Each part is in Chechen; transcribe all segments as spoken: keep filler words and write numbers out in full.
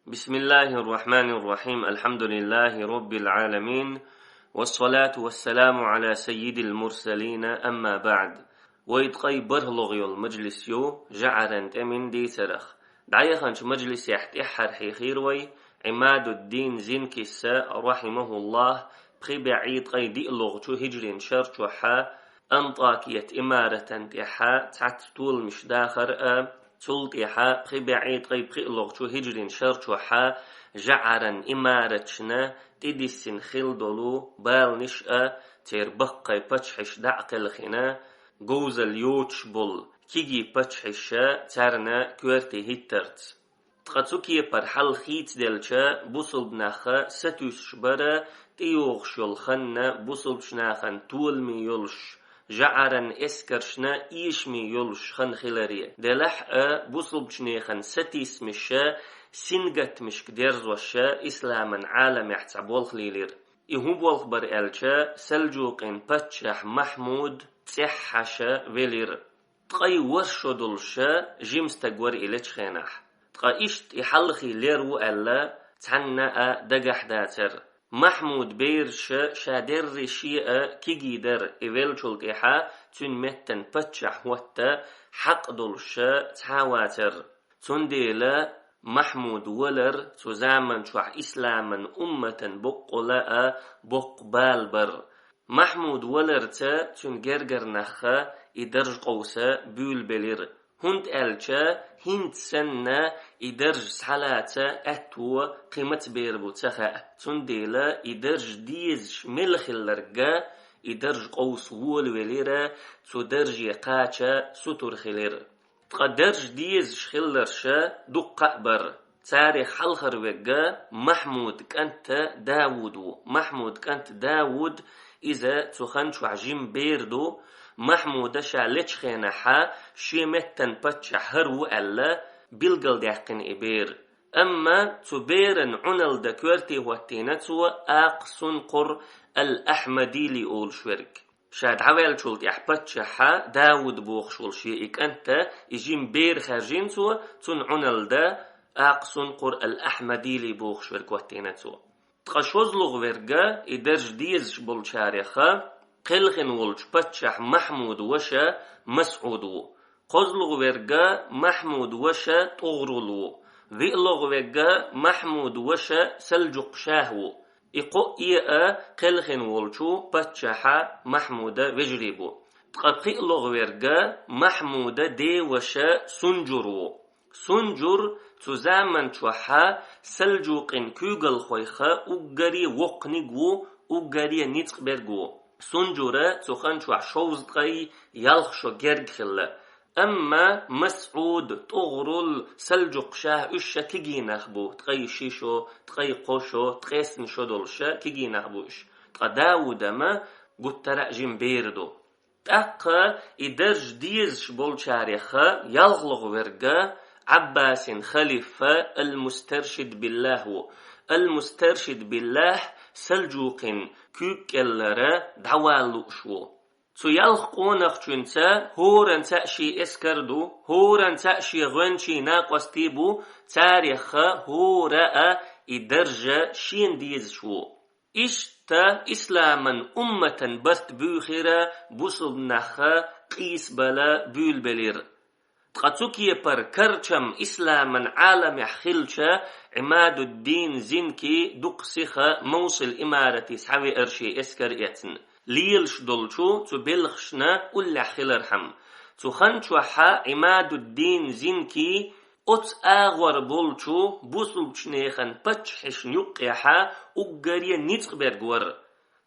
بسم الله الرحمن الرحيم. الحمد لله رب العالمين. والصلاة والسلام على سيد المرسلين. أما بعد. Вай ткъай бархӀлагӀа йола мажлис ю жаӀаран тӀеман дийцарах. ДӀаяханчу мажлисехь тӀаьххьара хьехира вай Ӏимадуддин Зинкис, рахьимахуллахӀ, пхи бӀе ткъай диълагӀчу хӀижрин шарчохьа Антакият имаратан тӀехьа цхьацца толамаш дахар а, цул тӀехьа пхи бӀе ткъай пхиълагӀчу хӀижрин шарчохьа жаӀаран имараташна тӀедиссина хилла долу баланаш а, церан баккхий паччахьаш дӀа а кхелхина, говзалла йоцуш болу кегий паччахьаш а царна коьрте хӀиттарца. Ткъа цу кепара хьал хийцаделча, бусалба нах сатуьйсуш бара тӀейогӀуш йолу хан бусалбачу нахана толаме йолуш, жаӀаран эскаршна эшаме йолуш хан хиларе. Делахь а, бусалбачу нехан сатийсамаш а сингаттамашка дерзош а исламан Ӏаламехь цхьа болх лелира. И хӀун болх бара аьлча, Сальджукъин паччахь Махьмуд цӀеххьаша велира. Ткъе ворхӀ шо долуш а жима стаг вара и лечу хенахь. Ткъа иштта и хьалхе лер ву аьлла, цхьанна а дагахь дацара. Махьмудан бераша ша дерриг шиъ а кегий дара, и веллачул тӀехьа цуьнан меттана паччахь хӀотта хьакъ долуш а цхьа а вацара. Цундела Махьмуд валар цу заманчохь исламан умматан боккъала а боккха бала бара. Махьмуд валарца цуьнан гергара нах а и дарж къовса буьйлабелира, хӀунда аьлча хӀинца санна и дарж схьалаца аьтто кхин маца бер бу ца хаьа. Цундела и дарж дезаш мел хилларг а и дарж къовса волавелира, цу дарже кхача сутара хилира. Ткъа дарж дезаш хилларш а дуккха а бара. Царех хьалхара верг а Махьмудан кӀант Дауд ву. Махьмудан кӀант Дауд, иза цу хан чохь жима бер ду. Махьмуда ша лечу хенахьа шен меттан паччахь хӀара ву аьлла, билгалдаьккхина и бер. Амма цу беран Ӏуналда коьрте хӀоттийна цо Акъ Сункъур ал-Ахьмадили олуш верг. Ша дӀаваьллачул тӀехьа паччахьа Дауд бохуш волу шен и кӀанта, и жима бер хаьржина цо, цунна Ӏуналда Акъ Сункъур ал-Ахьмадили бохуш верг хӀоттийна цо. Ткъа шозлагӀа верг а, и дарж дезаш болчарех а, кхелхина волчу паччахь Махьмудан ваша МасӀуд ву. КхозлагӀа верг а Махьмудан ваша ТӀугӀрул ву. ВиълагӀа верг а Махьмудан ваша Сальджукъ-шахӀ ву. И кхоъ а кхелхина волчу паччахьа Махьмудан вежарий бу. Ткъа пхиълагӀа верг а Махьмудан ден ваша Сунджур ву. Сунджур цу заман чохьа Сальджукъин куьйгалхойх уггаре воккханиг ву, уггаре ницкъ берг ву. Сунджура цу хан чохь шовзткъе ялх шо герга хилла. Амма МасӀуд, ТӀугӀрул, Сальджукъ-шахӀ уьш ша кегий нах бу, ткъе ши шо, ткъе кхо шо, ткъесна шо долуш ша кегий нах бу уьш. Ткъа Дауд-м гуттара а жима бер ду. ТӀаккха и дарж дезаш болчарех а ялхлагӀа верг а Ӏаббасин халифа ал-Мустаршид биллахӀ ву. Ал-Мустаршид биллахӀ Сальджукъин куьйга кӀеллара дӀавала лууш ву. Цу ялх къонахчуьнца хӀоранца а шен эскар ду, хӀоранца а шен гӀоьнчий накъостий бу, царех а хӀора а и даржа шена дезаш ву. Иштта исламан умматан барт буьйхира, бусулба нах къийсабала буьйлабелира. Ткъа цу кепара карчам исламан Ӏаламехь хилча, Ӏимадуддин Зинки дукха сиха Мовсил имарате схьавеара шен эскар эцна. Лелаш долчу цу белхашна уллехь хилархьама. Цу хан чохьа Ӏимадуддин Зинки оцу агӀор болчу бусулбачу нехан паччахьашна юккъехьа уггаре ницкъ берг вара.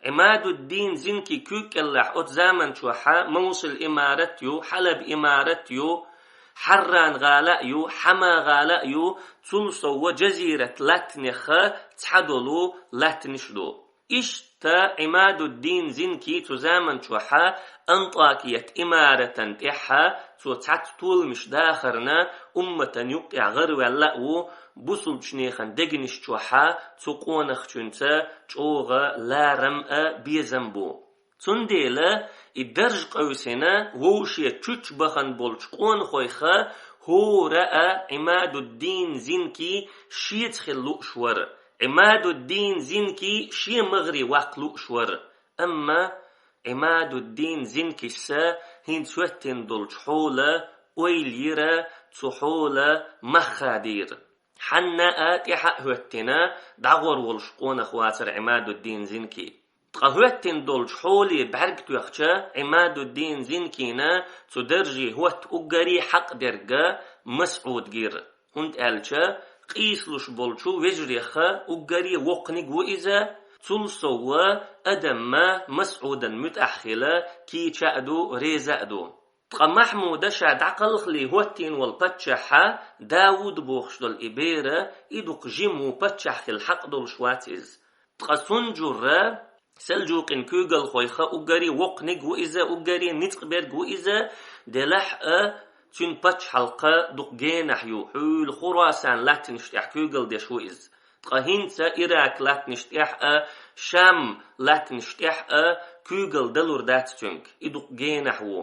Ӏимадуддин Зинки куьйга кӀеллахь оцу заман чохьа Мовсил имарат ю, Хьалаб имарат ю, Хьарран гӀала а ю, Хьама гӀала а ю, цул сов Джазират латтанеха цхьадолу латтанаш ду. Иштта Ӏимадуддин Зинки цу заман чохьа Антакият имаратан тӀехьа цо цхьацца толамаш дахарна умматан юккъехь гӀараваьлла а ву, бусулбачу нехан дегнаш чохьа цу къонахчуьнца чӀогӀа ларам а безам бу. Цундела и дарж къевсина вовше чуьччу бахана болчу къонахойха ХӀора а Ӏимадуддин Зинки шеца хила лууш вара. Ӏимадуддин Зинки шен магӀаре ваккха лууш вара. Амма Ӏимадуддин Зинкис хӀинца хӀоьттина долчу хьола ойла йира, цу хьола мах хадийра. Хьанна а тӀаьхьа а хӀоьттина, дӀагӀор волуш къонах вацара Ӏимадуддин Зинки. Ткъа хӀоьттина долчу хьоле бӀаьрг тоьхча, Ӏимадуддин Зинкина цу дарже хӀотта уггаре хьакъ дерг Масъуд гира, хӀунда аьлча къийсалуш болчу вежарех уггаре воккханиг ву иза, цул сов адам Масъудан муьтӀахь хила кийча а ду, реза а ду. Ткъа Махьмуда ша дӀакхалхале хӀоттийна волу паччахьа Давуд бохуш долу и бер, и дукха жима ву, паччахь хила хьакъ долуш вац иза. Ткъа Сунжура, Селжукъин куьйгалхойх уггаре воккханиг ву иза, уггаре ницкъ берг ву иза, делахь а цуьнан пачхьалкх дукха генахь ю, хьуьлла Хурасан латтанаш тӀехь куьйгалла деш ву иза. Ткъа хӀинца Ирак латтанаш тӀехь а, Шам латтанаш тӀехь а куьйгалла далур дац цуьнга, и дукха генахь ву.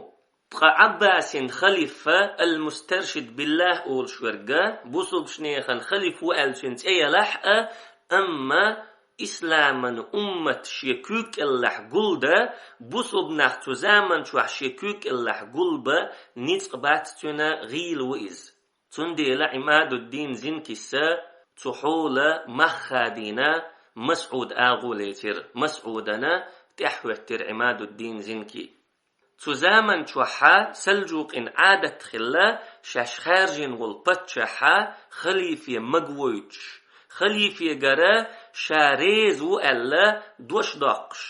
Ткъа Ӏаббасин халифа, ал-Мустаршид биллахь олуш верг, бусулбачу нехан халифа ву аьлла цуьнан цӀе ялахь а, амма исламан уммат шен куьг кӀеллахь гулдан, бусулба нах цу заман чохь шен куьг кӀеллахь гулбан ницкъ бац цуьнан, гӀийла ву иза. Цундела Ӏимадуддин Зинкис цу хьола мах хадийна, Масъуд агӀо лецира, Масъудана тӀаьхьахӀоьттира Ӏимадуддин Зинки. Цу заман чохь Селжукъин Ӏадат хилла шаьш хаьржина волу паччахь халифе магавойтуш, халифегара ша реза ву аьлла дош доккхуш.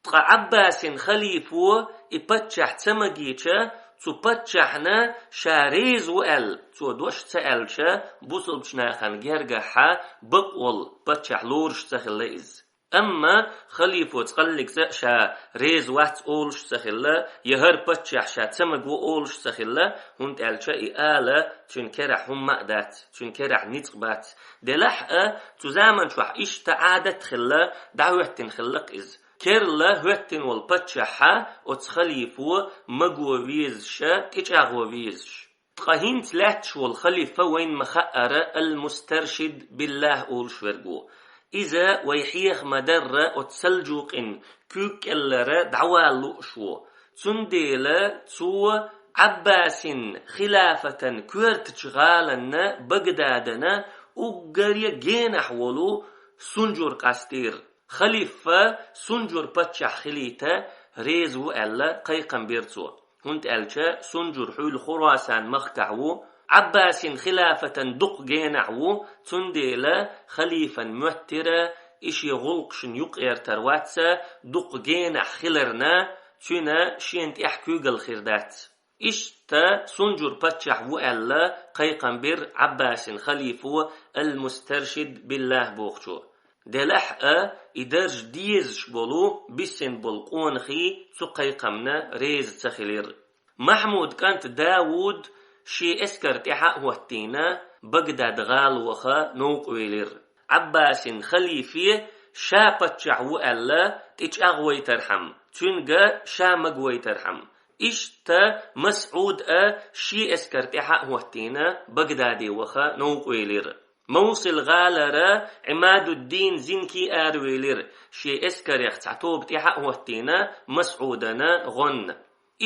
Ткъа Ӏаббасин халифо и паччахь ца магийча, цу паччахьна ша реза ву аьлла, цо дош ца аьлча, бусулбачу нахана гергахь бакъволу паччахь лоруш ца хилла иза. Амма халифо цкъаллигца а ша реза вац олуш ца хилла, я хӀара паччахь ша ца магаву олуш ца хилла, хӀунда аьлча и ала цуьнан керахь хӀумма а дац, цуьнан керахь ницкъ бац. Делахь а, цу заман чохь иштта Ӏадат хилла, дӀахӀоьттина хилла-кх иза. Керла хӀоьттина волу паччахь оцу халифо маго везаш, тӀечӀагӀо везаш. Ткъа хӀинца лаьтташ волу халифа вайна ма-хаъара ал-Мустаршид биллахь олуш верг ву. Иза вай хьеха ма-дарра оцу Салжукъин куьг кӀеллара дӀавала лууш ву. Цундела цо Ӏаббасин хилафатан коьртачу гӀаланна Багдадана уггаре генахь волу Сунжур къастийра. Халифа Сунжур паччахь хилийта реза ву аьлла кхайкхам бира цо. ХӀунда аьлча Сунжур хьуьлла Хурасан махкахь ву, Ӏаббасин хилафатан дукха генахь ву, цундела халифан моьттира и шен гӀуллакхашна юкъаэртар вац, дукха генахь хиларна, цуьнан шена тӀехь куьйгалла хир дац. Иштта Сунжур паччахь ву аьлла кхайкхам бира Ӏаббасин халифо ал-Мустаршид биллахь бохучо. Делахь а, и дарж дезаш болу, биссина болу къонахий цу кхайкхамна реза ца хилира. Махьмуд кӀант Давуд шен эскар тӀаьхьа а хӀоттийна, Багдад гӀала ваха новкъавелира. Ӏаббасин халифе ша паччахь ву аьлла тӀечӀагӀвайтархьама, цуьнга ша магавайтархьама. Иштта Масъуд а шен эскар тӀаьхьа а хӀоттийна, Багдаде ваха новкъавелира. Мовсил гӀалара Ӏимадуддин Зинки аравелира, шен эскарех цхьа тоба тӀаьхьа а хӀоттийна, Масъудана гӀонна.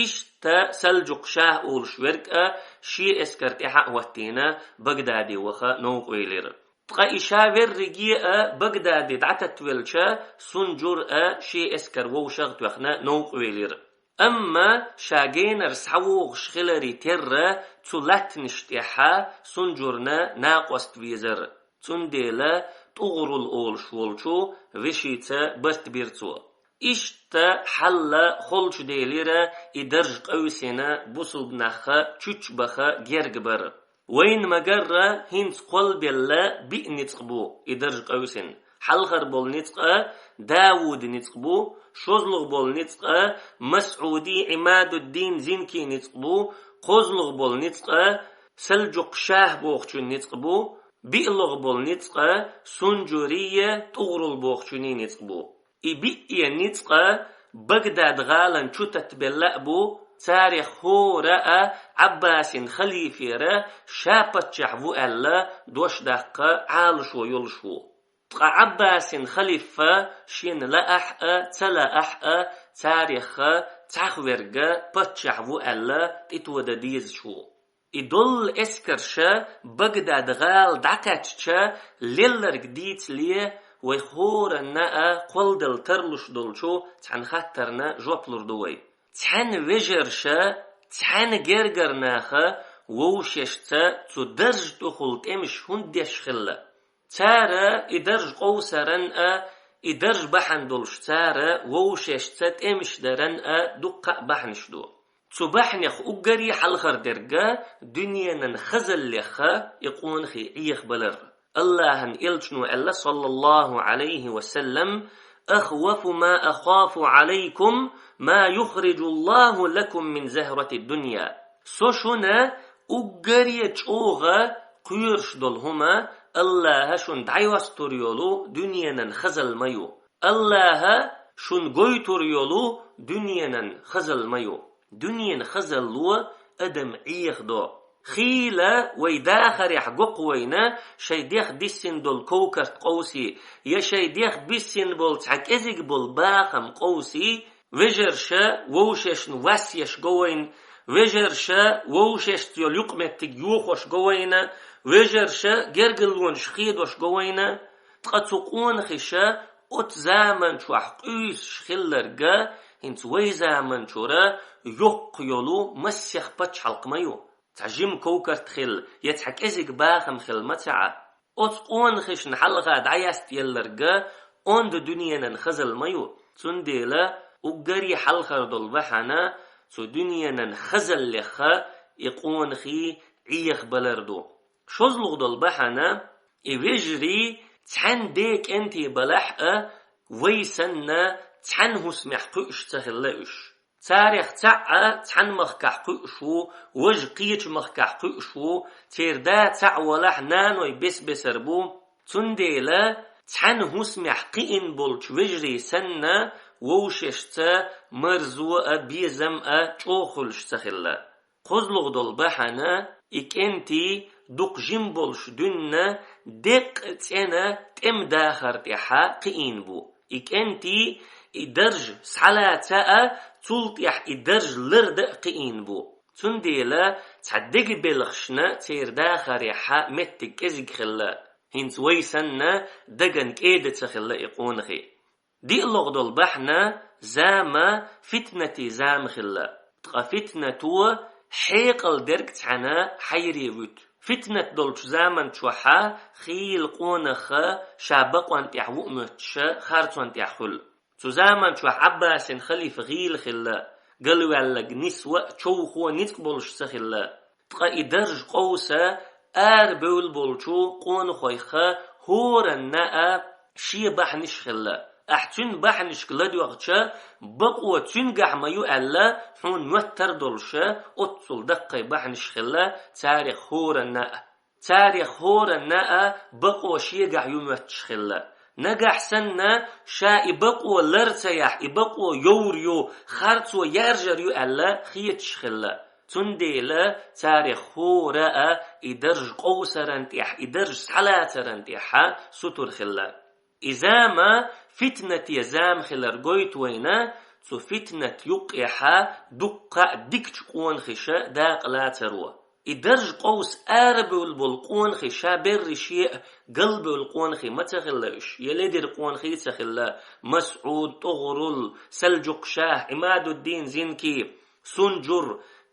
Иштта Салжукъ шах олуш верг а шен эскар тӀаьхьа а хӀоттийна, Багдаде ваха новкъавелира. Ткъа и ша верриге а Багдаде дӀататтавелча, Сунжур а шен эскар вовшах а тоьхна новкъавелира. Амма ша генара схьавогӀуш хиларе терра, цу латтанаш тӀехьа Сунжурна накъост везара. Цундела ТӀугӀрул олуш волчу вешица барт бира цо. Иштта хьал холчу делира и дарж къевсина бусулба нахха чучча баха герга бар. Вайна ма-гарра, хӀинца кхолбелла биъ ницкъ бу и дарж къевсина. Хьалхара болу ницкъ Давуда ницкъ бу, шозлагӀа болу ницкъ Масъуди Ӏимадуддин Зинки ницкъ бу, кхозлагӀа болу ницкъ Салжукъ шах бохучун ницкъ бу, биълагӀа болу ницкъ Сунжурия ТӀугӀрул бохучуний ницкъ бу. И биъе ницкъ Багдад гӀалан чу таттабелла а бу, Царех хӀора а Ӏаббасин халифера ша паччахь ву аьлла дош даккха Ӏалашо йолуш ву. Ткъа Ӏаббасин халифа шена лаахь а, ца лаахь а, царех цхьаъ верг паччахь ву аьлла тӀетодан дезаш ву. И доллу эскарша Багдад-гӀала дӀакхаьчча, лелларг дийцале, вай хӀоранна а кхолладала тарлуш долчу цхьана хаттарна жоп лур ду вай. Цхьаьна вежарша, цхьаьна гергара наха вовшашца цу даржа тӀехула тӀемаш хӀунда деш хилла? Цара и даржа къовсаран а, и даржа бахьана долуш цара вовшашца тӀемаш даран а дуккха а бахьанаш ду. Цу бахьанех уггаре хьалхара дерг дуьненан хазаллех и къонахий Ӏехабалар. Аллахьан элчано аьлла, саллаллаху Ӏалайхи ва саллам: «Ахвафу ма ахафу Ӏалайкум ма юхриджуллаху лакум мин захрати дунья». Со шуна уггаре чӀогӀа кхоьруш долу хӀума Аллаха шуна дӀайостур йолу дуьненан хазалла ма ю. Аллаха шуна гойтур йолу дуьненан хазалла ма ю. Дуьненан хазалло адам Ӏехадо. Хийла вай дахарехь го-кх вайна шайн дех диссина долу ковкарт къовсий, я шайн дех биссина болу цхьа кӀезиг болу бахам къовсий, вежарша вовшашна вас еш го вайна, вежарша вовшашца йолу юкъаметтиг йохош го вайна, вежарша гергарлонаш хедош го вайна, ткъа цу къонахиша оцу заманчохь къуьйсуш хилларг хӀинца вай заманчура йоккха йолу массех пачхьалкх ма ю. Цхьа жима ковкарт хилла, я цхьа кӀезиг бахам хилла ма ца Ӏа. Оцу къонахишна хьалха дӀаястаелларг онда дуьненан хазалла ма ю. Цундела уггаре хьалхара долу бахьана цу дуьненан хазаллех и къонахий Ӏехабалар ду. ШозлагӀа долу бахьана, и вежарий цхьаьна ден кӀентий балахь а, вай санна цхьаьна хӀусамехь кхуьуш ца хилла уьш. Царех цхьаъ цхьана махкахь кхуьуш ву, важа кхечу махкахь кхуьуш ву, церан да цхьаъ валахь, наной бес-бесара бу. Цундела цхьаьна хӀусамехь кхиъна болчу вежарий санна, вовшашца марзо а, безам а чӀогӀа хуьлуш ца хилла. КхозлагӀа долу бахьана, и кӀентий дукха жима болуш дуьнна деккъа цӀена тӀеман дахар тӀехь кхиийна бу. И кӀентий и дарж схьалаца а, цул тӀехь и дарж лардан а кхиийна бу. Цундела цхьа дегабелхашна церан дахарехь меттиг кӀезиг хилла. ХӀинца вай санна дагна кӀеда ца хилла и къонахий. ДиълагӀа долу бахьана зама фитнатийн зама хилла. Ткъа фитнато хьекъал дерг цхьаьна хьайре вуьту. Фитнат долчу заман чохь хийла къонах ша бакъонан тӀехь ву а моьттуш, харцонан тӀехь хуьлу. Цу заман чохь Ӏаббасин халифа гӀийла хилла, галваьлларг нисва а, човхо ницкъ болуш ца хилла. Ткъа и дарж къовса арабевлла болчу къонахойх хӀоранна а шен бахьанаш хилла. Ахь цуьнан бахьанашка ладоьгӀча, бакъо цуьнгахь ма ю аьлла, хьуна моьттар долуш, оццул даккхий бахьанаш хилла царех хӀоранна а. Царех хӀоранна а бакъо шегахь ю моьттуш хилла. Нагахь санна ша и бакъо лар ца яхь, и бакъо йовр ю, харцо яржар ю аьлла хеташ хилла. Цундела царех хӀора а и дарж къовсаран тӀехь, и дарж схьалацаран тӀехь сутур хилла. И зама фитнате зама хилар гойту вайна, цу фитнат юккъехь дуккха а дикачу къонахиша дакъа лацаро. И дарж къовса арабевлла болу къонахий ша берриш е а галбевлла къонахий ма ца хилла уьш, я ледира къонахий ца хилла, МасӀуд, ТӀогӀрул, Салджукъ-Шах, Ӏимадуддин Зинки, Сунджур,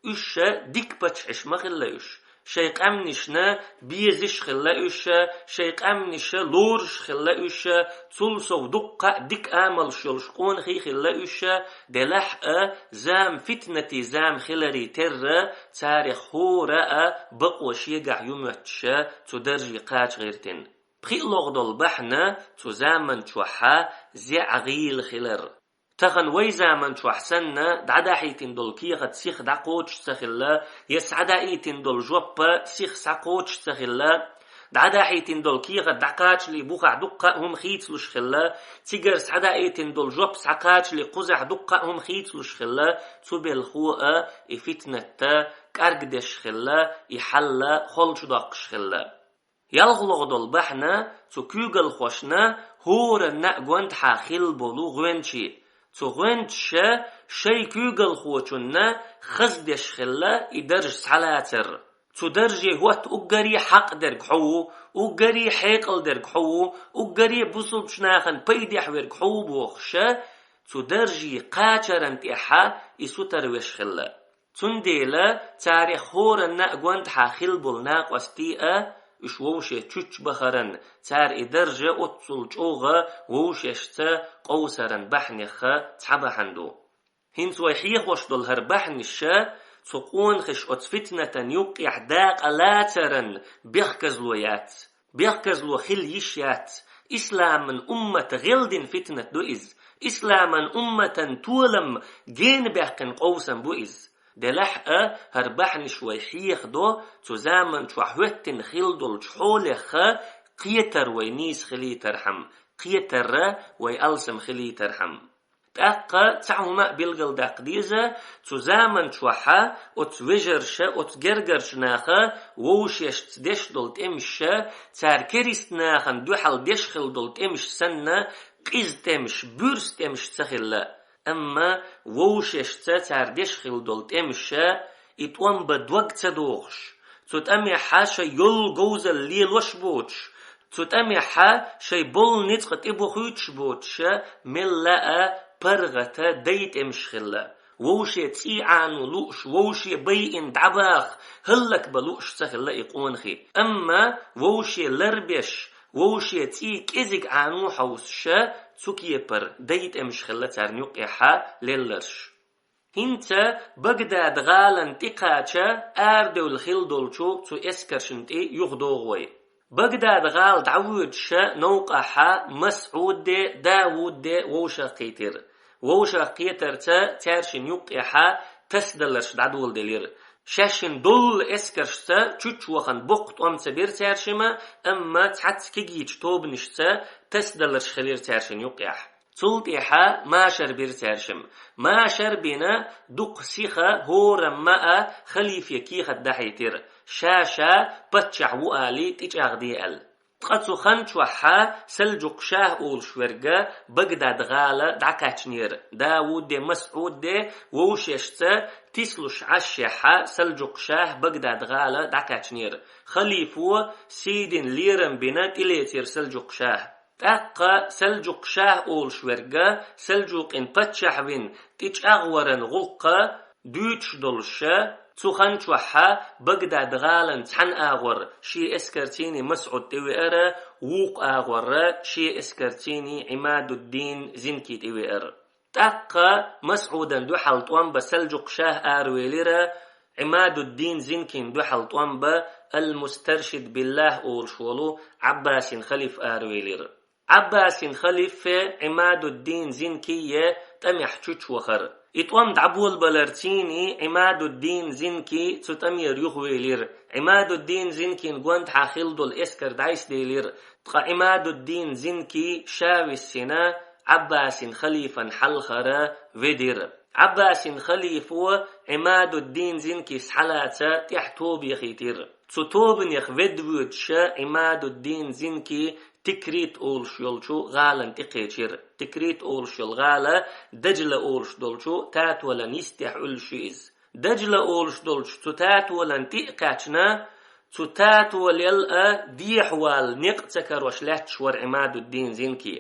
уьш ша дика паччахьаш ма хилла уьш. Шайн къаьмнашна безаш хилла уьш ша, шайн къаьмнаша лоруш хилла уьш ша, цул сов дуккха а дика амалш йолуш къонахий хилла уьш ша, делахь а зама фитнатийн зама хиларе терра, царех хӀора а бакъо шегахь ю моьттуш цу дарже кхача гӀиртина. ПхиълагӀа долу бахьана цу заман чохь зеӀа гӀийла хилар. Тахана вай заман чохь санна дӀадахьийтина долу кехат сиха дӀакхочуш ца хилла, я схьадаийтина долу жоппа сиха схьакхочуш ца хилла, ДӀадахьийтина долу кехат дӀакхачале бухахь дуккха а хӀума хийцалуш хилла, цигара схьадаийтина долу жоп схьакхачале кхузахь дуккха а хӀума хийцалуш хилла, цу белхо а и фитнатта кӀаргдеш хилла, и хьалла холчу доккхуш хилла. ЯлхалгӀа долу бахьана цу куьйгалхошна хӀоранна а гондахьа хилла болу гӀоьнчий. Цу гӀоьнчаша шайн куьйгалхочунна хаздеш хилла и дарж схьалацар. Цу дарже хӀотта уггаре хьакъ дерг хьо ву, уггаре хьекъал дерг хьо ву, уггаре бусулбачу нахана пайдехь верг хьо ву бохуша, цу даржий кхачаран тӀехьа и сутара веш хилла. Цундела царех хӀоранна а гондахьа хилла болу накъостий а, уьш вовше чуьччу бахаран, цара и даржа оццул чӀогӀа вовшешца къовсаран бахьанеха цхьа бахьана ду. ХӀинца вай хьехош долу хӀара бахьаниша цу къонахаш оцу фитнатан юккъехь дакъа лацаран бехказло яц. Бехказло хила йиш яц. Исламан уммата гӀелдина фитнат ду иза. Исламан умматан толам генабаьккхина къовсам бу иза. Делахь а, хӀара бахьанаш вай хьехадо, цу заман чохь хӀоьттина хилла долчу хьолеха кхетар вай нийса хилийтархьама, кхетарра вай алсам хилийтархьама. ТӀаккха цхьа хӀума а билгалдаккха деза, цу заман чохьа оцу вежарша, оцу гергарчу наха вовшешца деш долу тӀемаша, цара керист нахана дуьхьал деш хилла долу тӀемаш санна, къиза тӀемаш, буьрса тӀемаш ца хилла. Амма вовшешца цара деш хилла долу тӀемаша, и тӀом бан дог ца дохуш, цу тӀамехьа шайн йолу говзалла лелош боцуш, цу тӀамехьа шайн болу ницкъ тӀебохуьйтуш боцуша, мелла а паргӀата дай тӀемаш хилла. Вовше цӀий Ӏано лууш, вовше байина дӀабаха, хӀаллакбан лууш ца хилла и къонахий. Амма вовше ларбеш, вовше цӀий кӀезиг Ӏано хьовсуша, цу кепара дай тӀемаш хилла царна юккъехьа лелларш. ХӀинца Багдад-гӀалан тӀекхача арадевлла хилла долчу цу эскаршна тӀе юхадогӀу вай. Багдад-гӀала дӀавоьдуша новкъахьа МасӀуде, Давуде вовшахкхийтира. Вовшахкхетарца цаьршинна юккъехьа тасадаларш дӀадоладелира. Шаьшшинна доллу эскаршца чуьччу вахана боккха тӀом ца бира цаьршима, амма цхьацца кегийчу тобанашца тасадаларш хилира цаьршинна юккъехь. Цул тӀехьа машар бира цаьршима. Машар бина дукха сиха хӀорамма а халифе кехат дахьийтира, ша-ша паччахь ву алий тӀечӀагӀде аьлла. Ткъа цу хан чохьа Салджукъ-шах олуш верга Багдад-гӀала дӀакхаьчнера. Давуде, МасӀуде вовшешца тислуш Ӏашшехьа Салджукъ-шах Багдад-гӀала дӀакхаьчнера. Халифо сийдина лерам бина тӀелецира Салджукъ-шах. ТӀаккха Салджукъ-шах олуш верга Салджукъин паччахь вина тӀечӀагӀваран гӀуллакха дуьйцуш долуша, цу хан чохьа Багдад-гӀалан цхьана агӀор шен эскарцийний МасӀуд тӀевеара, вукху агӀорра шен эскарцийний Ӏимадуддин Зинки тӀевеара. ТӀаккха МасӀудан дуьхьал тӀом бан Салджукъ-шах аравелира, Ӏимадуддин Зинкин дуьхьал тӀом бан Ал-Мустаршид Биллах олуш волу Ӏаббасин халиф аравелира. Ӏаббасин халифе Ӏимадуддин Зинкие тӀамехь чуьчу вахара. И тӀом дӀаболабаларцийний Ӏимадуддин Зинки цу тӀамера юхавелира. Ӏимадуддин Зинкин гондахьа хилла долу эскар дӀайсаделира. Ткъа Ӏимадуддин Зинки ша виссина Ӏаббасин халифан хьалхара ведира. Ӏаббасин халифо Ӏимадуддин Зинки схьалаца тӀехь тоба яхийтира. Цу тобанех ведда воьдуша Ӏимадуддин Зинки Тикрит олуш йолчу гӀалана тӀекхечира. Тикрит олуш йолу гӀала Даджла олуш долчу татолан йистехь Ӏуьллуш ю иза. Даджла олуш долчу цу татолан тӀе а кхаьчна, цу татолел а дехьавала некъ ца карош лаьтташ вара Ӏимадуддин Зинки.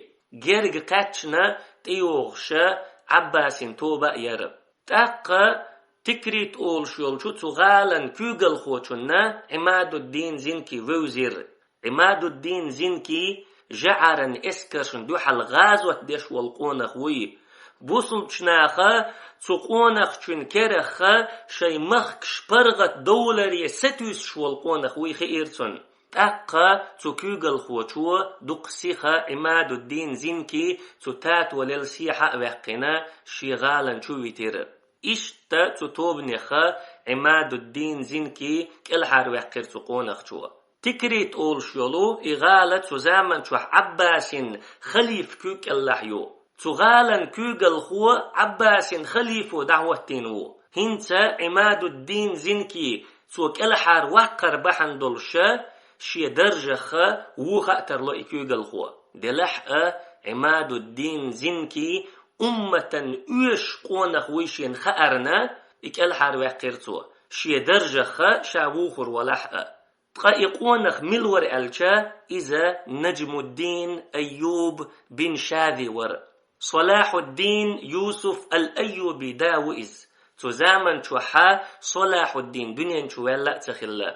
Герга кхаьчна тӀейогӀуша Ӏаббасин тоба а яра. ТӀаккха Тикрит олуш йолчу цу гӀалан куьйгалхочунна Ӏимадуддин Зинки вевзира. Ӏимадуддин Зинки жаӀаран эскаршна дуьхьал гӀазот деш волу къонах вуй. Бусулбачу наха цу къонахчун керахха шайн махкаш паргӀат довларе сатуьйсуш волу къонах вуй хиира цунна. ТӀаккха цу куьйгалхочо дукха сиха Ӏимадуддин Зинки цу татолел сехьа а ваьккхина, шен гӀалан чу витира. Иштта цу тобанеха Ӏимадуддин Зинки кӀелхьарваьккхира цу къонахчо. Тикрит олуш йолу и гӀала цу заман чохь Ӏаббасин халифа куьг кӀеллахь ю. Цу гӀалан куьйгалхо Ӏаббасин халифо дӀахӀоттийна ву. ХӀинца Ӏимадуддин Зинки цо кӀелхьара ваккхар бахьана долуша, шен даржах вуха а тарло и куьйгалхо. Делахь а, Ӏимадуддин Зинки умматан оьшуш къонах вуй шена хаарна, и кӀелхьара ваьккхира цо, шен даржах ша вухур валахь а. Ткъа и къонах мила вара аьлча, иза Наджмуддин Айюб бин Шази вара. Салахьуддин Юсуф ал-Айюби да ву иза. Цу заман чохьа Салахьуддин дуьнен чу ваьлла а ца хилла.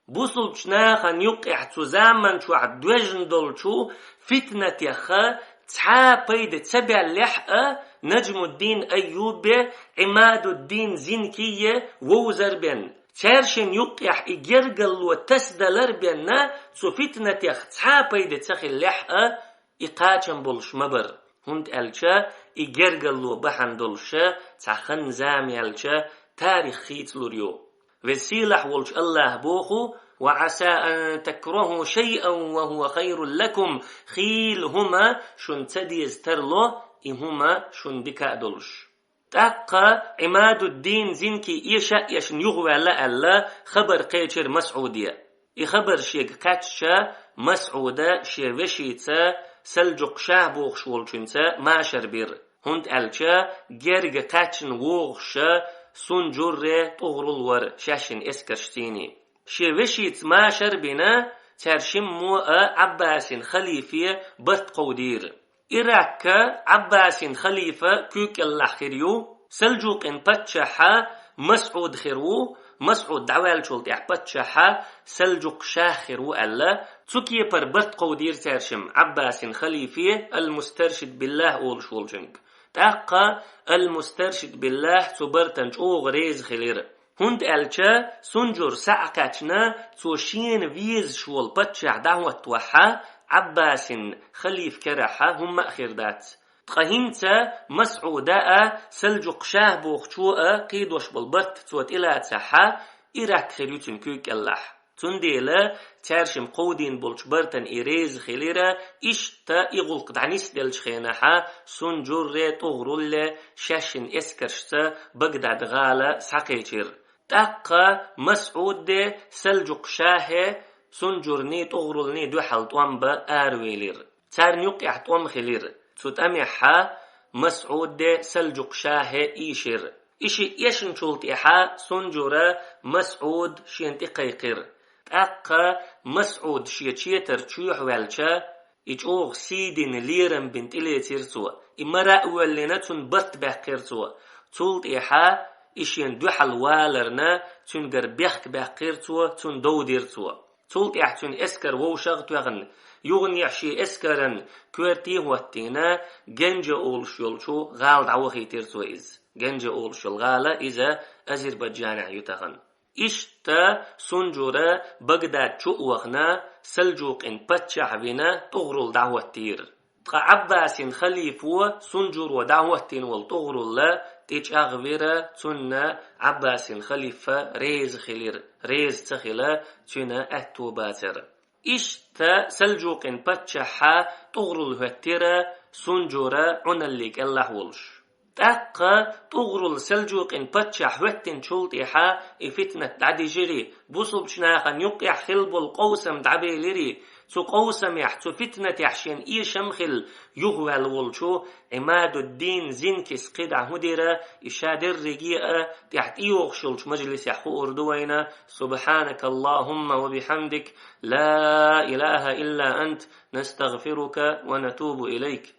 Бусулбчу нахана юккъехь цу заман чохь доьжна долчу фитнатеха цхьа а пайда ца баьллехь а, Наджмуддин Айюбе, Ӏимадуддин Зинкие вовзар бен. Цаьршин юккъехь и гергарло тасадалар бенна, цу фитнатех цхьа а пайда ца хиллехь а, и кхачам болуш ма бара, хӀунда аьлча и гергарло бахьана долуша цхьа хан-зама яьлча, тарих хийцалур ю. Веза-сийлахь волчу АллахӀа боху: «Ва Ӏаса ан такрахӀу шайъан ва хӀува хайрун лакум», хийла хӀума шуна ца деза тарло, и хӀума шуна дика а долуш. ТӀаккха Ӏимадуддин Зинки эша а эшна юхаваьлла аьлла, хабар кхечира МасӀуде. И хабар шега кхаьчча, МасӀуда шен вешица, Салджукъ-Шах бохуш волчуьнца машар бира, хӀунда аьлча герга кхаьчна вогӀуша Сунджуре ТӀугӀрул вара шаьшшин эскаршций. Шен вешица машар а бина, цаьршиммо а Ӏаббасин халифе барт кховдийра. Иракка Ӏаббасин халифа куьг кӀеллахь хир ю, Салджукъин паччахьа МасӀуд хир ву, МасӀуд дӀаваьллачул тӀаьхьа паччахьа Салджукъ-Шах хир ву аьлла, цу кепара барт кховдийра цаьршимма Ӏаббасин халифе ал-Мустаршид биллахӀ олуш волчуьнга. ТӀаккха ал-Мустаршид биллахӀ цу бартан чӀогӀа реза хилира. ХӀунда аьлча Сунджур схьа а кхаьчна, цо шена везаш волу паччахь дӀахӀоттавахьа, Ӏаббасин халифа керахьа хӀумма а хир дац. Ткъа хӀинца МасӀуда а, Салджукъ-Шах бохучо а кхийдош болу барт цо тӀелацахьа, Ирак хир ю цуьнан куьг кӀеллахь. Цундела цаьршимма кховдийна болчу бартан и реза хилира, иштта и гӀуллакх дӀанисделлачу хенахьа Сунджуре ТӀугӀрулле шаьшшин эскаршца Багдад-гӀала схьакхечира. ТӀаккха МасӀуде, Салджукъ-Шахе Сунджурний ТӀугӀрулний дуьхьал тӀом бан аравелира. Царна юккъехь тӀом хилира. Цу тӀамехьа МасӀуде, Салджукъ-Шахе ийшира. И шиъ эшначул тӀаьхьа Сунджура МасӀуд шена тӀекхайкхира. ТӀаккха МасӀуд шен четар чоьхьаваьлча, и чӀогӀа сий дина, лерам бина тӀелецира цо. И мара а воьллина, цунна барт баьккхира цо. Цул тӀаьхьа и шена дуьхьал валарна, цуьнгара бехк баьккхира цо, цунна дов дира цо. Цул тӀаьхьа цуьнан эскар вовшах а тоьхна, юханехьа шен эскаран коьрте а хӀоттийна, Генджа олуш йолчу гӀала дӀавахийтира цо иза. Генджа олуш йолу гӀала иза Азербайджанехь ю тахана. Иштта Сунджура Багдад чу а вахана, Салджукъин паччахь вина, ТӀугӀрул дӀахӀоттийра. Ткъа Ӏаббасин халифо Сунджуро дӀахӀоттийна волу ТӀугӀрулла тӀечӀагӀвира, цунна Ӏаббасин халифа реза хилира, реза ца хила цуьнан аьтто бацара. Иштта Салджукъин паччахьа ТӀугӀрул хӀоьттира, Сунджура Ӏуналли кӀеллахь волуш. ТӀаккха ТӀугӀрул Салджукъин паччахь хӀоьттинчул тӀаьхьа и фитнат дӀадижира, бусулбчу нахана юккъехь хилла болу къовсам дӀабелира. Цу къовсамехь, цу фитнатехь шена эшам хилла юхаваьлла волчу Ӏимадуддин Зинкис кхидӀа хӀун дира, и ша дерриге а тӀаьхьа тӀейогӀуш йолчу мажлисехь хуур ду вайна. سبحانك اللهم وبحمدك، لا إله إلا أنت، نستغفرك ونتوب إليك.